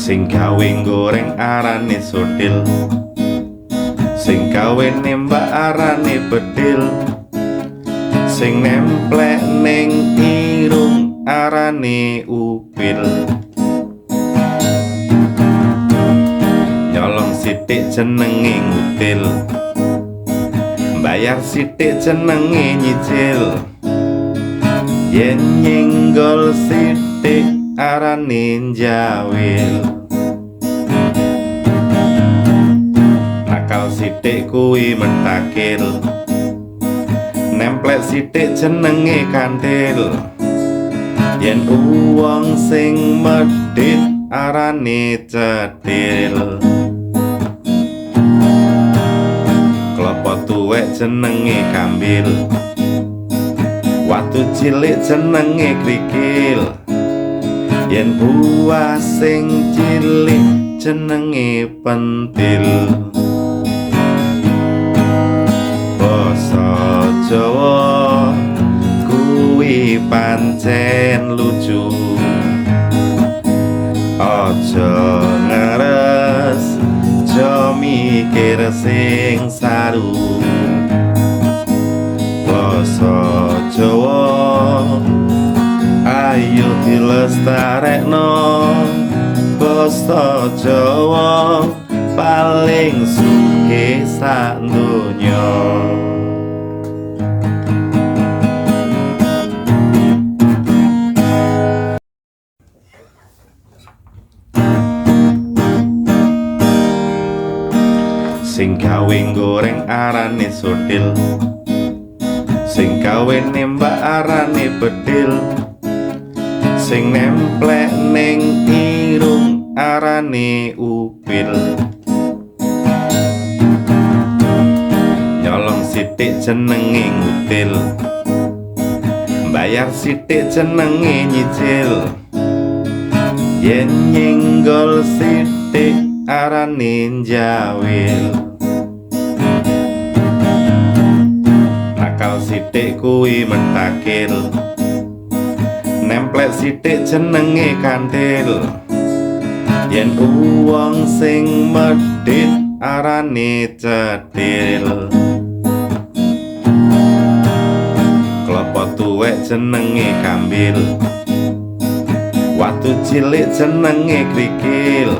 Sing gawe goreng arane sotil, sing gawe nembak arane bedil, sing nemplek ning irung arane upil. Nyolong sithik jenenge ngutil, bayar sithik jenenge nyicil, yen nyenggol sithik arane njawil. Nakal sithik kuwi mentakil, nemplek sithik jenenge kantil, yen uwong sing medhit arane cetil. Klopo tuwek jenenge kambil, watu cilik jenenge krikil, yen buah sing cilik jenenge pentil. Basa Jawa kuwi pancen lucu, aja ngeres, aja mikir sing saru. Basa Jawa ayo dilestarekno, basa Jawa paling sugih sak donya. Sing gawe goreng arane sotil, sing gawe nembak arane bedil, sing nemplek ning irung arane upil. Nyolong sithik jenenge ngutil, bayar sithik jenenge nyicil, yen nyenggol sithik arane njawil. Nakal sithik kuwi mentakil, nemplek sithik jenenge kantil, yen uwong sing medhit arane cetil. Klopo tuwek jenenge kambil, watu cilik jenenge krikil,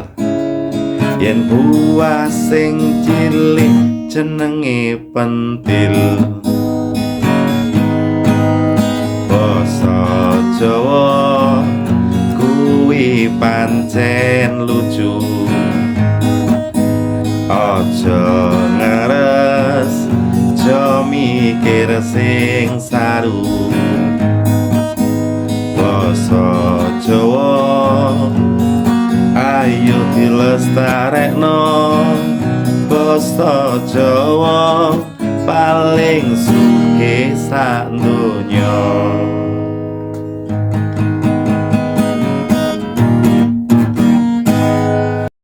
yen buah sing cilik jenenge pentil. Basa Jawa kuwi pancen lucu, aja ngeres, aja mikir sing saru. Basa Jawa ayo dilestarekno, basa Jawa paling sugih sak